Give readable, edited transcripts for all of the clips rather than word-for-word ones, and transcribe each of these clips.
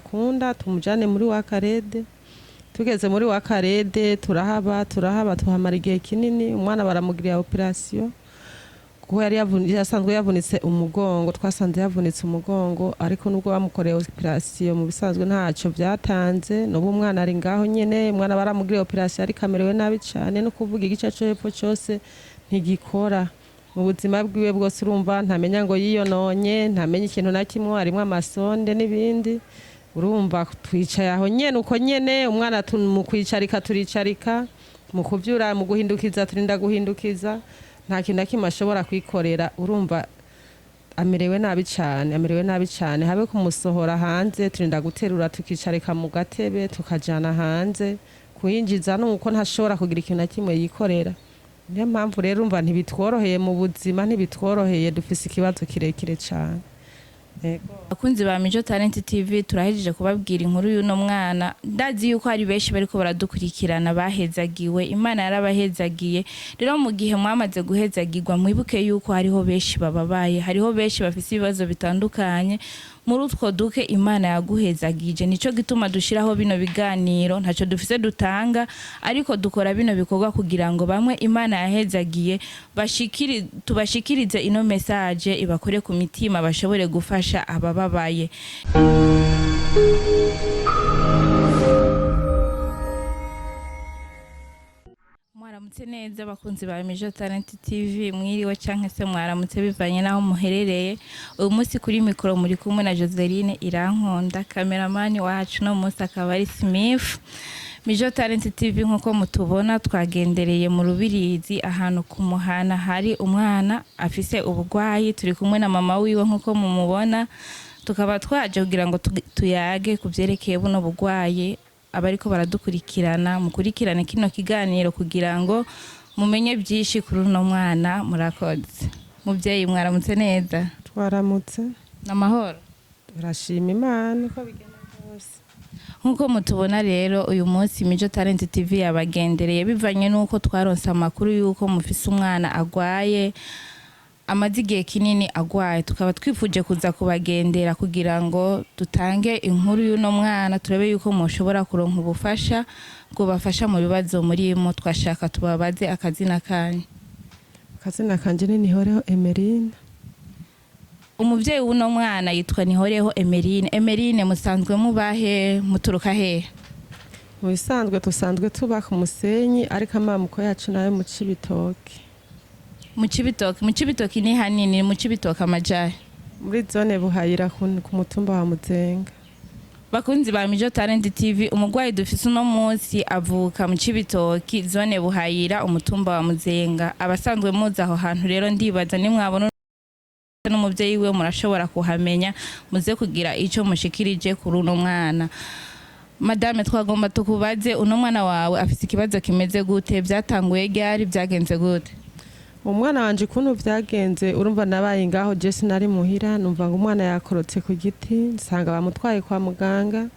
Kunda tumujane muri wakarede. Tugeze muri wakarede turahaba, turahaba, tuhamara igihe kinini. Umwana baramugirira operasiyo kuko yari yasanzwe yavunitse umugongo. Twasanze yavunitse umugongo, ariko nubwo bamukoreye operasiyo, mu bisanzwe ntacyo byatanze. N'ubu umwana ari ngaho nyene. Umwana baramugiriye operasiyo, ariko amerewe nabi cane. No kuvuga igice co hepfo cose ntigikora. Mu buzima bwiwe bwose, urumva, ntamenya ngo yiyononye, ntamenya ikintu na kimwe, harimwo amasonde n'ibindi. Urumva twicaye aho nyene uko nyene. Umwana mu kwicarika turicarika, mu kuvyura, mu guhindukiza turinda guhindukiza. Nta kintu na kimwe ashobora kwikorera. Urumva amerewe nabi cane, amerewe nabi cane. Habe kumusohora hanze, turinda guterura, tukicarika mu gatebe, tukajana hanze. Kuyinjiza nuko ntashobora kugira ikintu na kimwe yikorera. Niyo mpamvu rero, urumva, ntibitworoheye mu buzima, ntibitworoheye, dufise ikibazo kirekire cane. Yego. Abakunzi ba Mijo Talent TV, turahejeje kubabwira inkuru y'uno mwana. Ndazi yuko hari benshi bariko baradukurikirana bahezagiwe, Imana yarabahezagiye. Rero mu gihe mwamaze guhezagirwa, mwibuke yuko hariho benshi bababaye, hariho benshi bafise ibibazo bitandukanye. Muri utwo duke Imana yaguhezagije, nico gituma dushiraho bino biganiro. Ntaco dufise dutanga, ariko dukora bino bikorwa kugira ngo bamwe Imana yahezagiye tubashikirize ino message, ibakore ku mitima, bashobore gufasha abababaye. Mwaramutse neza abakunzi ba Mijo Talent TV, mwiriwe canke se mwaramutse bivanye n'aho muherereye. Uyu munsi kuri mikoro muri kumwe na Joseline Irankunda, kameramani wacu no munsi akaba ari Smith. Mijo Talent TV, nk'uko mutubona, twagendereye mu Rubirizi, ahantu ku muhana hari umwana afise ubugwayi. Turi kumwe na mama wiwe nk'uko mumubona, tukaba twaje kugira ngo tuyage ku vyerekeye buno bugwayi. Abariko baradukurikirana, mukurikirane kino kiganiro kugira ngo mumenye byinshi kuri uno mwana. Murakoze. Muvyeyi, mwaramutse neza? Twaramutse. N'amahoro? Turashima Imana uko bigenda kose. Nk'uko mutubona rero, uyu munsi Mijo Talent TV yabagendereye bivanye n'uko twaronse amakuru y'uko mufise umwana agwaye, amaze igihe kinini agwaye. Tukaba twifuje kuza kubagendera kugira ngo dutange inkuru y'uno mwana, turabe yuko mushobora kuronka ubufasha bwobafasha mu bibazo murimo. Twashaka tubabaze akazina kanyu. Akazina kanje ni Nihoreho Emerine. Umuvyeyi w'uno mwana yitwa Nihoreho Emerine. Emerine, musanzwe mubahe? Muturuka hehe? Mu bisanzwe dusanzwe tuba ku Musenyi, ariko amamuko yacu nayo mu Cibitoke. Mu Cibitoke. Mu Cibitoke ni hanini. Mu Cibitoke amajahe? Muri zone Buhayira, ku mutumba wa Muzenga. Bakunzi ba Mijo Talent TV, umurwayi dufise uno munsi avuka mu Cibitoki, zone Buhayira, umutumba wa Muzenga. Abasanzwe muzi aho hantu rero, ndibaza nimwabona n'umuvyeyi we murashobora kuhamenya, muze kugira ico mushikirije kuri uno mwana. Madame, twagomba tukubaze, uno mwana wawe afise ikibazo kimeze gute? Vyatanguye ryari? Vyagenze gute? Umwana wanje, ukuntu vyagenze, urumva nabaye ngaho je sinari muhira. Numva ngo umwana yakorotse ku giti, nsanga bamutwaye kwa muganga.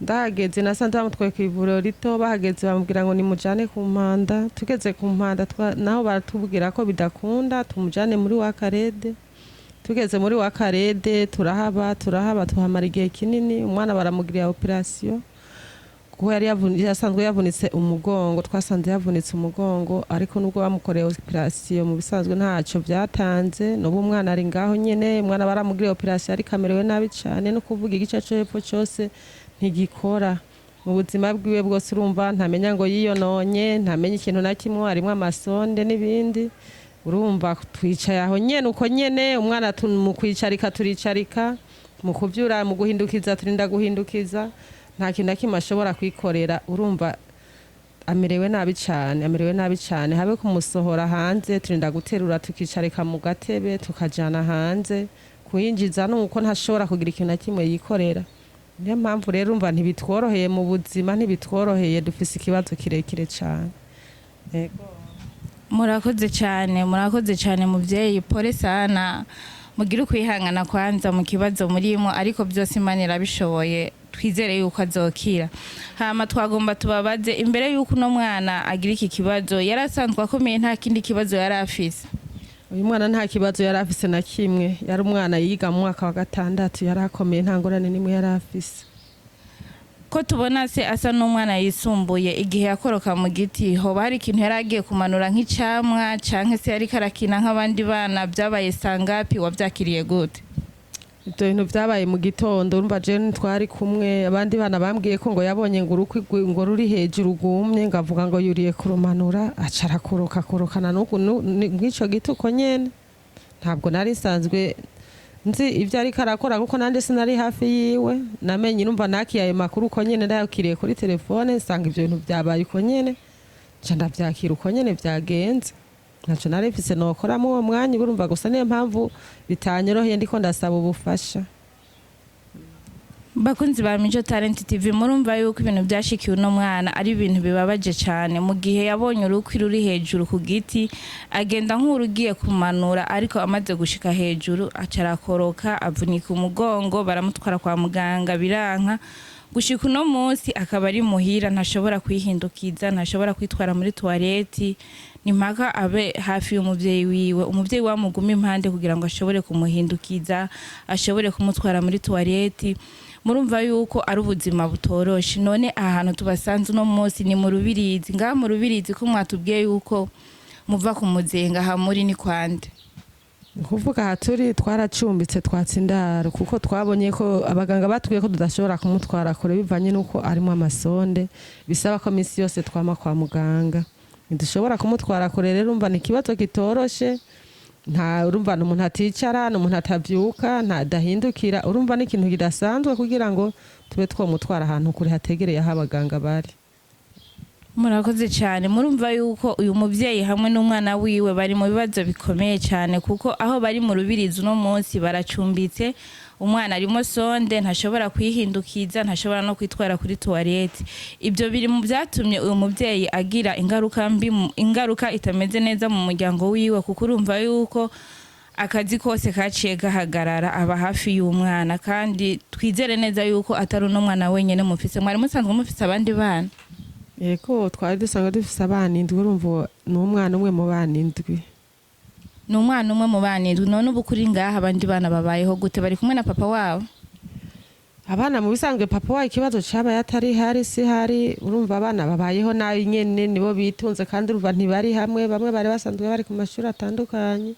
Ndahageze nasanze bamutwaye ku ivuriro rito. Bahageze bamubwira ngo nimujane ku Mpanda. Tugeze ku Mpanda naho baratubwira ko bidakunda, tumujane muri wakarede. Tugeze muri wakarede turahaba, turahaba, tuhamara igihe kinini. Umwana baramugirira operasiyo kuko yari yasanzwe yavunitse umugongo. Twasanze yavunitse umugongo, ariko nubwo bamukoreye operasiyo, mu bisanzwe ntacyo byatanze. N'ubu umwana ari ngaho nyene. Umwana baramugiriye operasiyo, ariko amerewe nabi cane. No kuvuga igice co hepfo cose ntigikora. Mu buzima bwiwe bwose, urumva, ntamenya ngo yiyononye, ntamenya ikintu na kimwe, harimwo amasonde n'ibindi. Urumva twicaye aho nyene uko nyene. Umwana mu kwicarika turicarika, mu kuvyura, mu guhindukiza turinda guhindukiza. Nta kintu na kimwe ashobora kwikorera. Urumva amerewe nabi cane, amerewe nabi cane. Habe kumusohora hanze, turinda guterura, tukicarika mu gatebe, tukajana hanze. Kuyinjiza nuko ntashobora kugira ikintu na kimwe yikorera. Niyo mpamvu rero, urumva, ntibitworoheye mu buzima, ntibitworoheye, dufise ikibazo kirekire cane. Yego. Murakoze cyane, murakoze cyane muvyeyi. Pole sana, mugire ukwihangana kwanza mu kibazo murimo, ariko byose Imana irabishoboye, twizere yuko azokira. Hama twagomba tubabaze, imbere yuko uno mwana agira iki kibazo, yari asanzwe akomeye? Nta kindi kibazo yari afise? Uyu mwana nta kibazo yari afise na kimwe. Yari umwana yiga mu mwaka wa gatandatu, yari akomeye, nta ngorane n'imwe yari afise. Ko tubona se asa n'umwana yisumbuye, igihe yakoroka mu giti hoba hari ikintu yari agiye kumanura nk'icamwa, canke se yariko arakina nk'abandi bana? Byabaye sangapi? Wavyakiriye gute? Ibyo bintu byabaye mu gitondo. Urumva jewe twari kumwe, abandi bana bambwiye ko ngo yabonye ngo urukwi ngo ruri hejuru rwumye, ngo avuga ngo yuriye kurumanura, aca arakoroka, akorokana mw'ico giti uko nyene. Ntabwo nari nsanzwe nzi ibyo ariko arakora, kuko nanjye sinari hafi yiwe. Namenye, urumva, nakiye ayo makuru uko nyene, ndayakiriye kuri telefone, nsanga ibyo bintu byabaye uko nyene, nca ndavyakira uko nyene vyagenze. Ntaco nari mfise nokoramo uwo mwanya. Urumva gusa niyo mpamvu bitanyoroheye, ndiko ndasaba ubufasha. Bakunzi ba Mijo Talent TV, murumva yuko ibintu byashikiwe uno mwana ari ibintu bibabaje cyane. Mu gihe yabonye urukwi ruri hejuru ku giti, agenda nk'urugiye kumanura, ariko amaze gushika hejuru aca arakoroka, avunika umugongo, baramutwara kwa muganga biranka. Gushika uno munsi akaba ari muhira, ntashobora kwihindukiza, ntashobora kwitwara muri toilette, ni mpaka abe hafi y'umuvyeyi wiwe, umuvyeyi wamuguma impande kugira ngo ashobore kumuhindukiza, ashobore kumutwara muri toilette. Murumva yuko ari ubuzima butoroshe. None aha hantu tubasanze uno munsi ni mu Rubirizi. Ngaha mu Rubirizi, ko mwatubwiye yuko muva ku Muzenga, aha muri ni kwande? Ni kuvuga aha turi twaracumbitse, twatse indaro, kuko twabonye ko abaganga batubwiye ko tudashobora kumutwara kure bivanye n'uko arimo amasonde, bisaba ko minsi yose twama kwa muganga. Ntidushobora kumutwara kure rero. Urumva ni ikibazo kitoroshe. Nta, urumva ni umuntu aticara, ni umuntu atavyuka, ntadahindukira. Urumva ni ikintu kidasanzwe kugira ngo tube twomutwara ahantu kure hategereye aho abaganga bari. Murakoze cyane. Murumva yuko uyu mubyeyi hamwe n'umwana wiwe bari mu bibazo bikomeye cyane, kuko aho bari mu Rubirizi uno munsi baracumbitse, umwana arimo sonde, ntashobora kwihindukiza, ntashobora no kwitwara kuri toilette. Ibyo biri mu byatumye uyu mubyeyi agira ingaruka mbi, ingaruka itameze neza mu muryango wiwe, kuko urumva yuko akazi kose kaciye gahagarara, aba hafi y'umwana. Kandi twizere neza yuko atari uno mwana wenyine mufise. Mwari musanzwe mufise abandi bana? Yego, twari dusanzwe dufise abana 7. Urumva ni umwana umwe mu bana 7. Ni umwana umwe mu bana 7. None ubu kuri ngaha abandi bana babayeho gute? Bari kumwe na papa wabo? Abana mu bisanzwe papa wayo ikibazo cabaye atari hari, si hari. Urumva abana babayeho nabi nyene, nibo bitunze, kandi urumva ntibari hamwe, bamwe bari basanzwe bari ku mashuri atandukanye.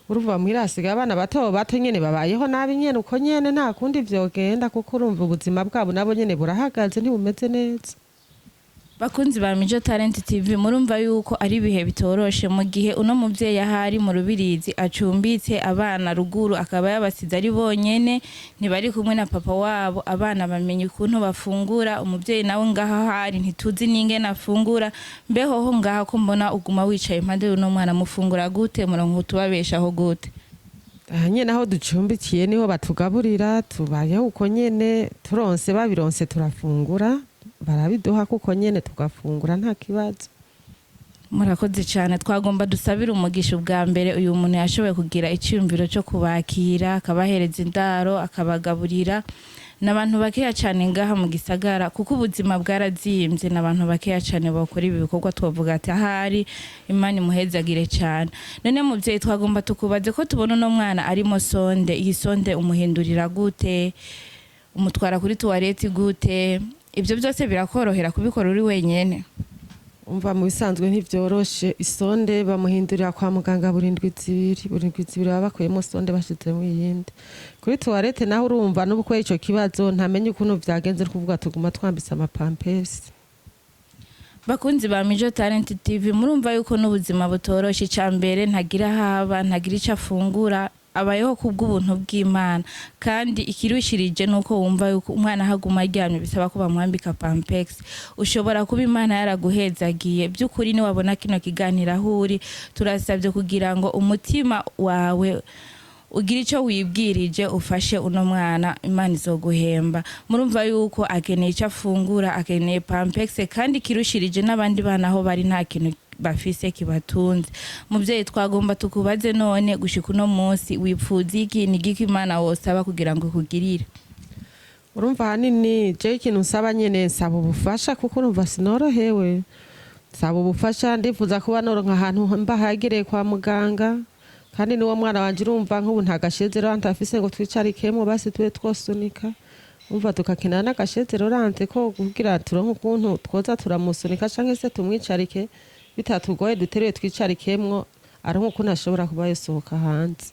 Urumva muhira hasigaye abana bato bato nyene, babayeho nabi nyene uko nyene, nta kundi vyogenda, kuko urumva ubuzima bwabo nabo nyene burahagaze, ntibumeze neza. Bakunzi ba Mijo Talent TV, murumva yuko ari ibihe bitoroshe mu gihe uno muvyeyi ahari mu Rubirizi acumbitse, abana ruguru akaba yabasize ari bonyene, ntibari kumwe na papa wabo. Abana bamenye ukuntu bafungura, umuvyeyi nawe ngaho ahari ntituzi n'ingene afungura. Mbehoho ngaha ko mbona uguma wicaye impande y'uno mwana, mufungura gute? Muronka utubabeshaho gute? Aha nyene aho ducumbikiye niho batugaburira, tubayeho uko nyene. Turonse, babironse turafungura, barabiduha kuko nyene tugafungura, nta kibazo. Murakoze cyane. Twagomba dusabire umugisha ubwa mbere uyu muntu yashoboye kugira icyumviro cyo kubakira, akabahereza indaro, akabagaburira. Ni abantu bakeya cyane ngaha mu gisagara, kuko ubuzima bwarazimbye, ni abantu bakeya cyane bakora ibi bikorwa. Twavuga ati ahari Imana imuhezagire cyane. None mubyeyi, twagomba tukubaze, ko tubona uno mwana arimo sonde, iyi sonde umuhindurira gute? Umutwara kuri toilette gute? Ibyo byose birakorohera kubikora uri wenyene? Umva, mu bisanzwe ntivyoroshe. Isonde bamuhindurira kwa muganga buri ndwi 2, buri ndwi 2 baba bakuyemo sonde bashizemo iyindi. Kuri toilette naho, urumva n'ubu kubera ico kibazo ntamenye ukuntu vyagenze, ni kuvuga tuguma twambitse amapampesi. Bakunzi ba Mijo Talent TV, murumva yuko n'ubuzima butoroshe. Icya mbere ntagira haba, ntagira icyo afungura, abayeho kubw'ubuntu bw'Imana. Kandi ikirushirije nuko wumva yuko umwana ahaguma aryamye bisaba ko bamwambika pampex. Ushobora kuba Imana yaraguhezagiye by'ukuri, niwabona kino kiganiro aho uri, turasabye kugira ngo umutima wawe ugira icyo wibwirije, ufashe uno mwana, Imana izoguhemba. Murumva yuko akeneye icyo afungura, akeneye pampex, kandi kirushirije n'abandi bana aho bari nta kintu bafise kibatunze. Muvyeyi, twagomba tukubaze, none gushika uno munsi wipfuza iki? Ni igiki Imana wosaba kugira ngo ikugirire? Urumva ahanini jewe ikintu nsaba nyene, nsaba ubufasha, kuko urumva sinorohewe. Nsaba ubufasha, ndifuza kuba noronka ahantu mba hegereye kwa muganga, kandi n'uwo mwana wanje urumva nk'ubu nta gashezero ntafise ngo twicarikemwo, basi tube twosunika. Umva, tukakenera n'aga chaise roulante ko kugira turonke ukuntu twoza turamusunika canke se tumwicarike bitatugoye, duteruye twicarikemwo, aronke ukuntu ashobora kuba yosohoka hanze.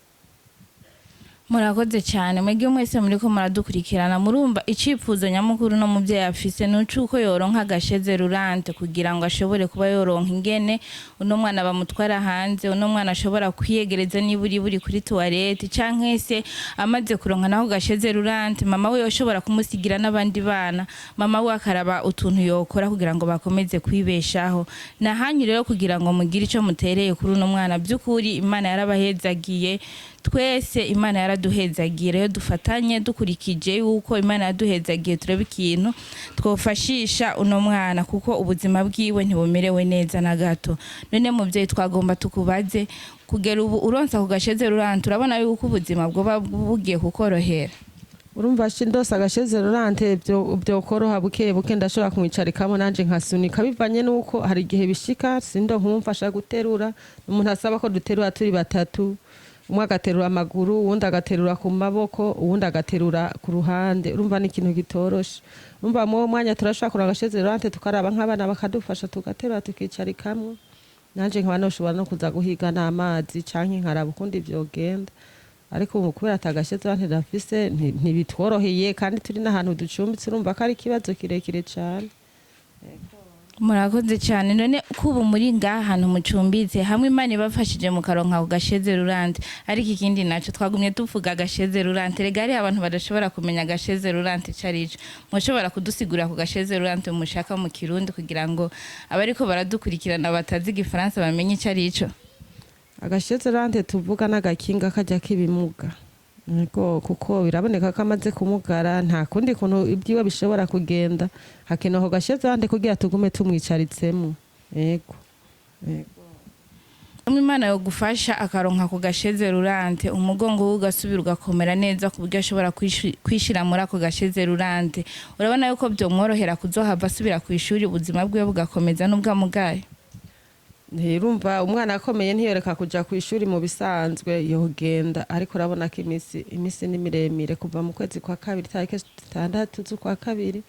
Murakoze cyane. Mwebwe mwese muriko muradukurikirana, murumva icifuzo nyamukuru no muvyeyi afise nucuko yoronka aga chaise roulante kugira ngo ashobore kuba yoronka ingene uno mwana bamutwara hanze, uno mwana ashobora kwiyegereza niba uri buri kuri toilette, canke se amaze kuronka naho ga chaise roulante, mama we yoshobora kumusigira n'abandi bana, mama we akaraba utuntu yokora kugira ngo bakomeze kwibeshaho. Nahanyu rero kugira ngo mugire ico mutereye kuri uno mwana. By'ukuri Imana yarabahezagiye, twese Imana yaraduhezagiye. Rero dufatanye dukurikije yuko Imana yaduhezagiye, turebe ikintu twofashisha uno mwana, kuko ubuzima bwiwe ntibumerewe neza na gato. None muvyeyi, twagomba tukubaze: kugera ubu uronsa ku ga chaise roulante, urabona yuko ubuzima bwoba bugiye kukorohera? Urumva, ndose aga chaise roulante byokoroha buke buke. Ndashobora kumwicarikamo nanje nkasunika, bivanye nuko hari igihe bishika sindo nkumfasha guterura. Umuntu asaba ko duterura turi batatu, umwe agaterura amaguru, uwundi agaterura ku maboko, uwundi agaterura ku ruhande. Urumva ni ikintu gitoroshe. Urumva, mu uwo mwanya turashobora kuraba aga chaise roulante, tukaraba nk'abana bakadufasha, tugaterura tukicarikamwo, nanje nkaba noshobora no kuza guhiga n'amazi canke nkaraba ukundi vyogenda. Ariko ubu kubera ata ga chaise roulante dafise, ntibitworoheye, kandi turi n'ahantu ducumbitse. Urumva ko ari ikibazo kirekire cane. Murakoze cyane. None kubu muri ngaha hantu mucumbitse hamwe, Imana ibafashije mukaronka ku ga chaise roulante. Ariko ikindi naco, twagumye tuvuga aga chaise roulante, rega hariho abantu badashobora kumenya aga chaise roulante ico arico. Mushobora kudusigurira ku ga chaise roulante mushaka mu Kirundi, kugira ngo abariko baradukurikirana batazi igifaransa bamenye ico arico? Aga chaise roulante tuvuga n'agakinga kajya k'ibimuga. Yego, kuko biraboneka ko amaze kumugara, nta kundi kuntu ibyiwe bishobora kugenda, hakenewe ako ga chaise roulante kugira tugume tumwicaritsemo. Yego. Yego. Imana yogufasha akaronka ku ga chaise roulante, umugongo we ugasubira ugakomera neza ku buryo ashobora kwishira muri ako ga chaise roulante, urabona yuko byomworohera kuzohava asubira ku ishuri, ubuzima bwiwe bugakomeza n'ubwo amugaye? Ntirumva, umwana akomeye ntiyoreka kuja ku ishuri, mu bisanzwe yogenda. Ariko urabona ko iminsi ni miremire, kuva mu kwezi kwa kabiri, tariki 6 z'ukwa kabiri,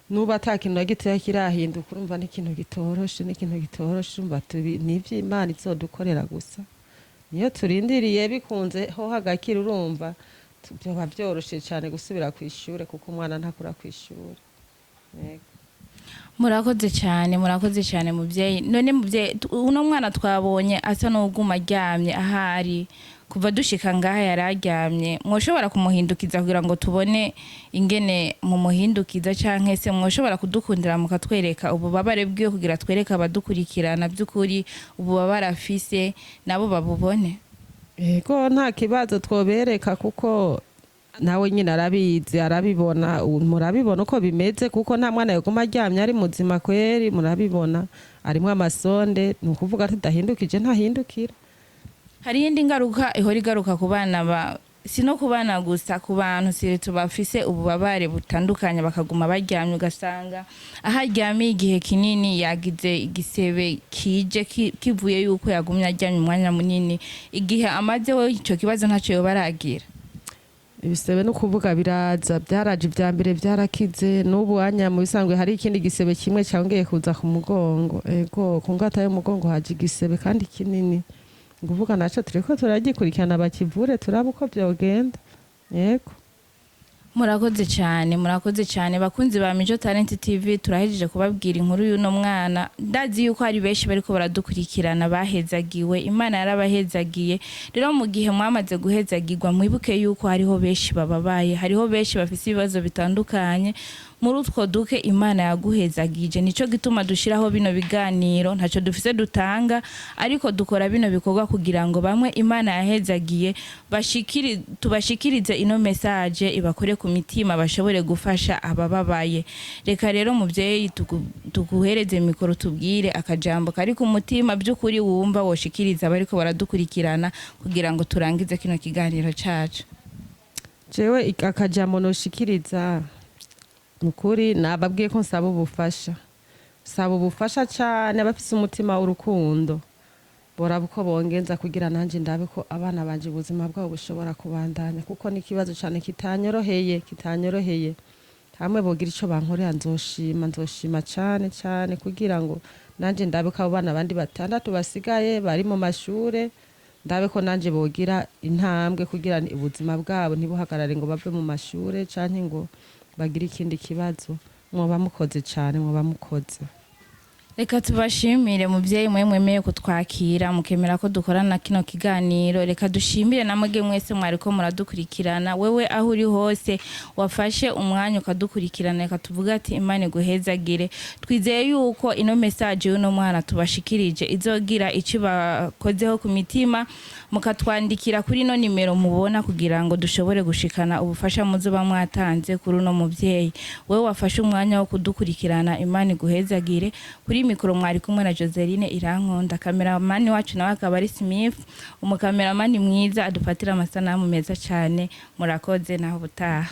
nuba ata kintu na gitoya kirahinduka. Urumva n'ikintu gitoroshe, n'ikintu gitoroshe. Urumva ni ivy'Imana izodukorera gusa, niyo turindiriye. Bikunze ho hagakira, urumva vyoba vyoroshe cane gusubira ku ishure, kuko umwana ntakura ku ishure. Yego. Murakoze cyane, murakoze cyane muvyeyi. None muvyeyi, uno mwana twabonye asa n'uguma aryamye ahari, kuva dushika ngaha yari aryamye. Mwoshobora kumuhindukiza kugira ngo tubone ingene mumuhindukiza, canke se mwoshobora kudukundira mukatwereka ububabare bwiwe, kugira twereke abadukurikirana by'ukuri ububabare afise, nabo babubone? Ego, nta kibazo, twobereka, kuko nawe nyine arabizi, arabibona. Murabibona uko bimeze, kuko nta mwana yaguma aryamye ari muzima kweri. Murabibona arimwo ama sonde, ni ukuvuga tudahindukije ntahindukira. Hari iyindi ngaruka ihora igaruka ku bana, ba si no ku bana gusa, ku bantu surtout bafise ububabare butandukanye, bakaguma baryamye, ugasanga aho aryamiye igihe kinini yagize igisebe kije kivuye yuko yagumye aryamye umwanya munini. Igihe amaze we ico kibazo ntaco yoba aragira? Ibisebe no kuvuga biraza, byaraje ibya mbere byarakize. N'ubu anya mu bisanzwe hari ikindi gisebe kimwe cyongeye kuza ku mugongo. Ego, ku ngata y'umugongo haje igisebe kandi kinini. Nguvuga naco turiko turagikurikirana, bakivure, turabe uko vyogenda. Yego. Murakoze cyane, murakoze cyane bakunzi ba Mijo Talent TV. Turahejeje kubabwira inkuru y'uno mwana. Ndazi yuko hari benshi bariko baradukurikirana bahezagiwe, Imana yarabahezagiye. Rero mu gihe mwamaze guhezagirwa, mwibuke yuko hariho benshi bababaye, hariho benshi bafise ibibazo bitandukanye. Muri utwo duke Imana yaguhezagije, nico gituma dushiraho bino biganiro. Ntaco dufise dutanga, ariko dukora bino bikorwa kugira ngo bamwe Imana yahezagiye bashikiri tubashikirize ino message, ibakore ku mitima, bashobore gufasha abababaye. Reka rero muvyeyi tuguhereze micro, tubwire akajambo kari ku mutima by'ukuri wumva woshikiriza abariko baradukurikirana, kugira ngo turangize kino kiganiro cacu. Jewe akajambo noshikiriza nukuri, nababwiye ko nsaba ubufasha, saba ubufasha cane abafise umutima w'urukundo, boraba uko bongenza kugira nanje ndabe ko abana banje ubuzima bwabo bushobora kubandanya, kuko ni ikibazo cane kitanyoroheye, kitanyoroheye. Hamwe bogira ico bankorera, nzoshima, nzoshima cane cane, kugira ngo nanje ndabe ko abo bana bandi batandatu basigaye bari mu mashure, ndabe ko nanje bogira intambwe kugira ubuzima bwabo ntibuhagarare ngo bave mu mashure canke ngo bagire ikindi kibazo. Mwoba mukoze cane, mwoba mukoze. Reka tubashimire, muvyeyi mwe mwemeye kutwakira, mukemera ko dukorana kino kiganiro. Reka dushimire na mwebwe mwese mwariko muradukurikirana. Wewe aho uri hose wafashe umwanya ukadukurikirana, reka tuvuge ati Imana iguhezagire. Twizeye yuko ino message y'uno mwana tubashikirije izogira ico bakozeho ku mitima, mukatwandikira kuri ino nimero mubona kugira ngo dushobore gushikana ubufasha muzoba mwatanze kuri uno muvyeyi. Wewe wafashe umwanya wo kudukurikirana, Imana iguhezagire. Kuri mikoro mwari kumwe na Joseline Irankunda, kameramani wacu nawe akaba ari Smith, umukameramani mwiza adufatira amasanamu meza cyane. Murakoze, naho ubutaha.